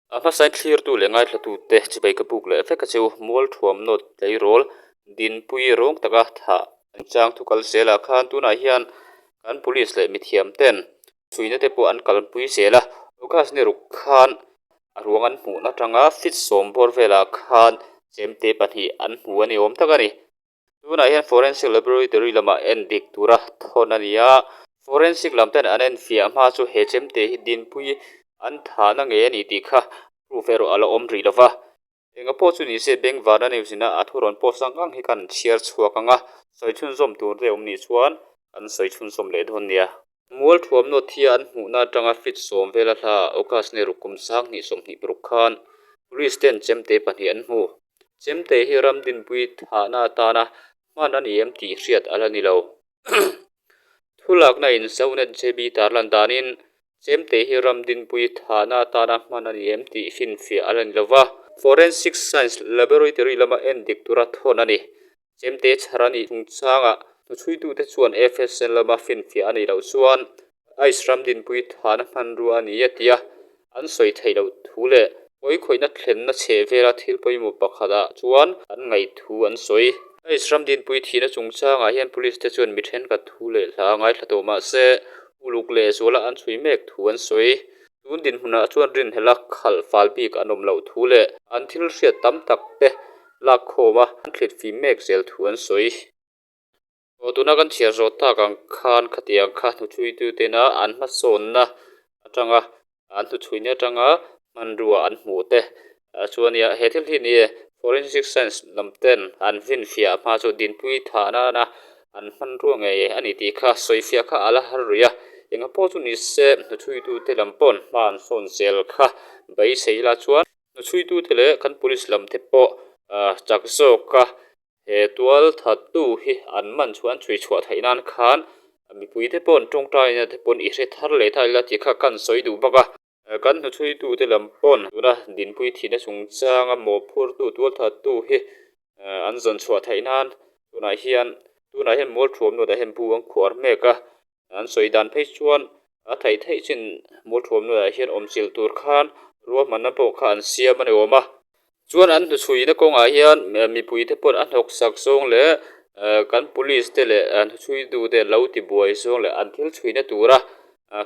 A hmasain thlirtu leh ngaithlatute chibai ka buk leh vek a che u. Mualthuam nawt tleirawl dinpui rawng taka thah an chang thu kal zelah khan tunah hian kan police leh mithiam ten chhuina te pawh an kalpui zel a. August ni ruk khan a ruang an hmuhna atanga fit sawm bawr velah khan chemte pahnih an hmu a ni awm tak a ni. Tunah hian Forensic Laboratory lamah en dik tura thawn a ni a, Forensic lam ten an enfiah hma chu he chemte hi dinpui an thahna ngei a ni tih kha proof erawh a la awm rih lo va. Enga pawh chu ni se Bengvarna News ina a thu rawn post ang ang hi kan chhiar chhuak ang a, sawi chhunzawm tur te awm nih chuan kan sawi chhunzawm leh dawn nia. Mualthuam nawt hi an hmuhna atanga fit sawm vela hla August ni ruk kum 2026 khan Police ten chemte pahnih an hmu. Chemte hi ram dinpui thahna atana hman a ni em tih hriat a la ni lo. Thulakna in Zonet JB tarlan danin chemte hi ram dinpui thahna atana hman a ni em tih finfiah a la ni lo va. Forensic Science Laboratory lama endik tura thawn a ni. Chemte chhar a nih chungchangah hnuchhuitute chuan FSN lama finfiah a nih loh chuan Ice ram dinpui thahna hmanrua a ni a tia an sawi theih loh thu leh pawikhawihna thlenna chheh vela thil pawimawh pakhatah chuan an ngaih thu an sawi. Ice ram dinpui thihna chungchangah hian police te chuan mi thenkhat thu leh hla ngaithla tawh mah se uluk leh zuala an chhui mek thu an sawi. Tun dinhmunah chuan rinhlelh a khalh fal bik an awm loh thu leh an thil hriat tam tak te lakkhawm a an thlit fim mek zel thu an sawi. Aw tuna kan chhiar zawh tak ang khan khatiang kha hnuchhuitu tena an hmasawnna atanga an hnuchhuina atanga hmanrua an hmuh te chuan nia he thil hi ni e forensic science lam ten an finfiah hma chu dinpui thah nana an hmanrua ngei a ni tih kha sawifiah kha a la har rih a, enga pawh chu ni se hnuchhuitu te lam paw'n hma an sawn zel kha beisei ila chuan hnuchhuitu te leh kan police lam te pawh chak zawk a he tual thattu hi an man chhuah an chhui chhuah theih nan khan mipui te paw'n tawngtaina te paw'n i hre thar leh ta ila tih kha kan sawi duh bawk a. Kan hnuchhuitute lam pawn tuna dinpui thihna chungchanga mawhphurtu tualthattu hi an zawn chhuah theih nan tunah hian tunah hian mualthuam nuatah hian bu an khuar mek a, an sawi dan phei chuan a theih theih chin mualthuam nuatah hian awmchilh tur khan ruahmanna pawh kha an siam a ni awm a. Chuan an hnuchhuina kawngah hian mipuite pawh a hnawk sak zawng leh kan police te leh hnuchhuitute lo tibuai zawng leh an thil chhuina tura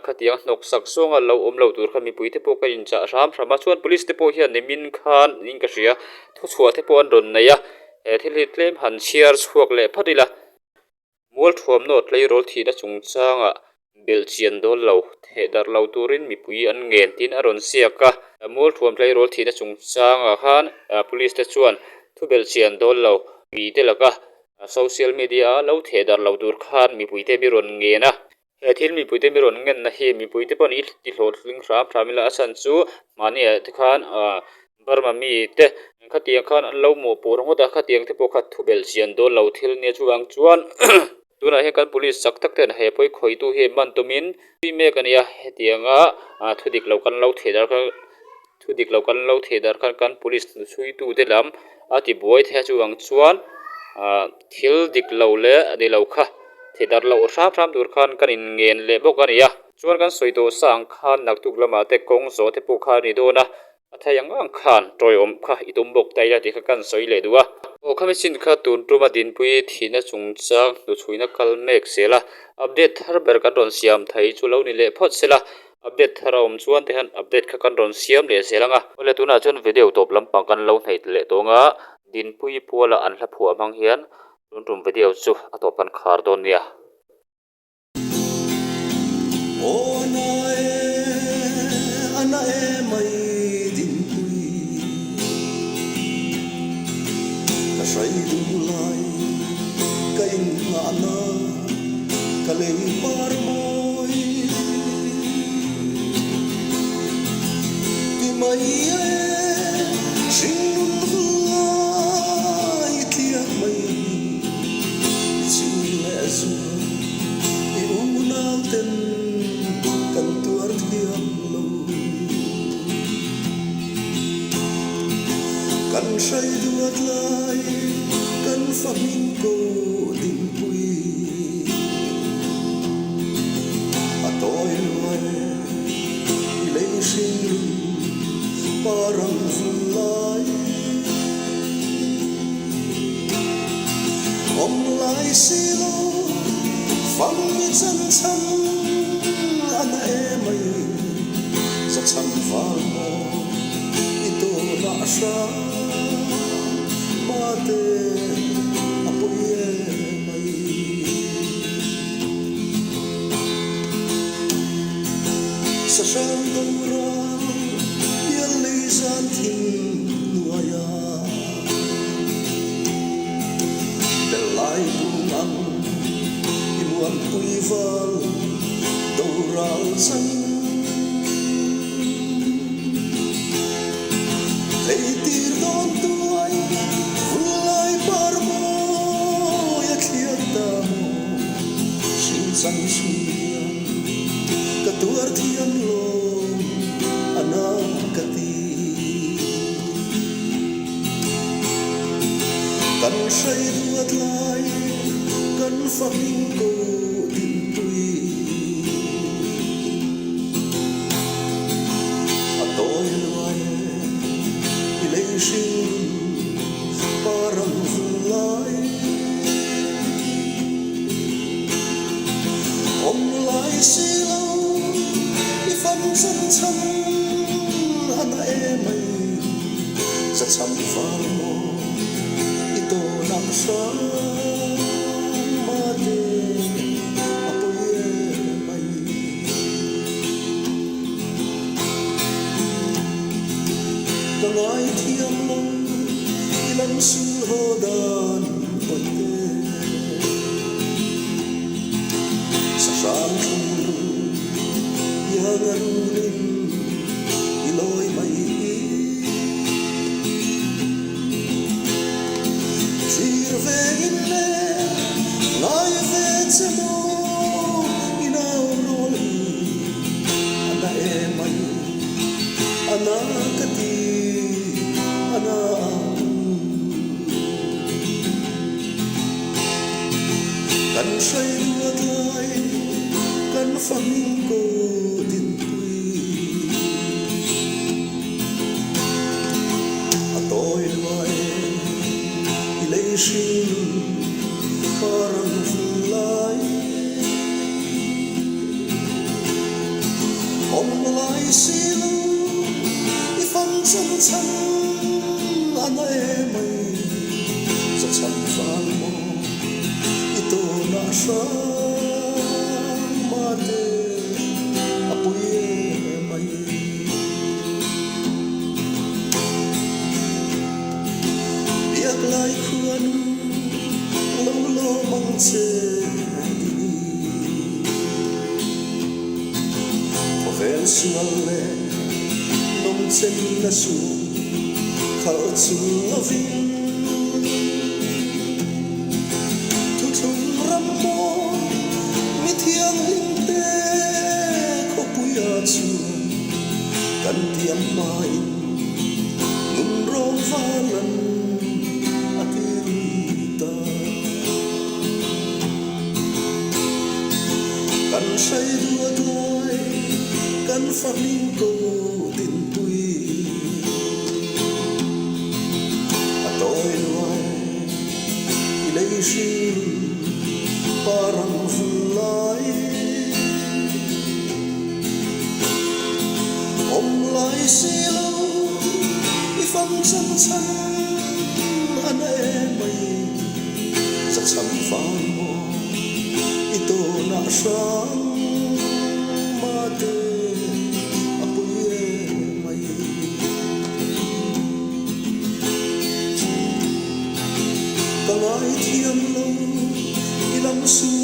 khatiang hnawk sak zawnga lo awm lo tur kha mipuite pawh ka inchah hram hram a. Chuan police te pawh hian nimin khan niin ka hria thuchhuah te pawh an rawn nei a, he thil hi tlem han chhiar chhuak leh phawt ila. Mualthuamnaw tleirawl thihna chungchangah belhchian dawn lo, theh darh lo turin mipui an ngen tiin a rawn ziak a. Mualthuam tleirawl thihna chungchangah khan police te chuan thu belhchian dawn lo mite laka social media a lo theh darh lo tur khan mipuite mi rawn ngen a. He thil mipuite mi rawn ngenna hi mipuite pawh ni ti hlawhtling hram hram ila a chhan chu mahniah te khan ah Burma mite khatiang khan an lo mawhpuh ringawt a, khatiang te pawh kha thu belh chian dawn lo thil nia chuvang chuan tunah hian kan police chak tak ten he pawi khawihtu hi man tumin tui mek a nia hetianga ah thu dik lo kan lo theh dar kha Thu dik lo kan lo theh dar khan kan police hnuchhuitu te lam a ti buai thei a chuvang chuan ah thil dik lo leh a ni lo kha theh dar loh hram hram tur khan kan in ngen leh bawk a ni a. Chuan kan sawi tawh sa ang khan naktuk lamah te kawng zawh te pawh kha a ni dawn a, a thei ang ang khan tawiawm kha i tum bawk ta ila tih kha kan sawi leh duh a. Aw khami chin kha tun tuma dinpui thihna chungchang hnuchhuina kal mek zel a, update thar ber kan rawn siam thei chu lo ni leh phawt se la. Update thar a awm chuan te hian update kha kan rawn siam leh zel ang a. Awle tunah chuan video tawp lampang kan lo hnaih leh tawng a, Dinpui puala an hla phuah hmang hian tun tum video chu a tawp kan khar dawn nia. Aw a na e, a na e mai Dinpui, ka hrai duh lai ka inngahna ka lei par mawi. Ti mai e, hringnun huai tliak mai i chhun leh zual i unau ten kan tuar thiam lo. Kan hrai duat lai kan fahming ko dingpui. A tawi luai i lei hring lun. Parang vun lai Awm lai si lo fam i chan chhan a na emai Za chhan val maw i tawnah hram Mate a pawi emai. Sahrang boral pial lei zan thim hnuaia bel lai bung ang i muanpui val doral changin Theitir dawn tuai vul lai par mawi a thliak ta maw Hringchang chhunglian ka tuar thiam lawm a na ka ti. Kan hrai duat lai kan fahming ko dinpui. A tawi luai e i lei hring parang vun lai. Awm lai si lo i fam chan chhan a na em ai za cham val maw i tawnah hram mate a pawi em ai. Ka ngaithiam lo i lam sul haw dan pawite. Sahrang thlung ru iang a rulin i lawi mai hi. Thlir ve in le ngai ve che maw i nau rawl hi a na em ai a na ka ti a na ang. Kan hrai ruat lai kan fahming ko dinpui. A tawi luai i lei hring parang vun lai. Awm lai si lo i fam chan chhan a na em ai za chhan fal maw i tawnah hrang mate a pui em ai. Biak lai khuan lo lawm ang che tini. Khawvel sual leh nawmchen na sum khalh chung lovin thuthlung ram mawi mi thianghlim te khawpuia chuan kan tiam hmain nunrawng valan a ti ri ta. Kan hrai duat lai kan fahming ko dinpui a tawi luai i lei hring parang vun lai. Awm lai si lo i fam chan chhan a na em mai za chhan van maw i tawnah hrang mate a pui em mai. Ka ngaithiam lo i lam sul.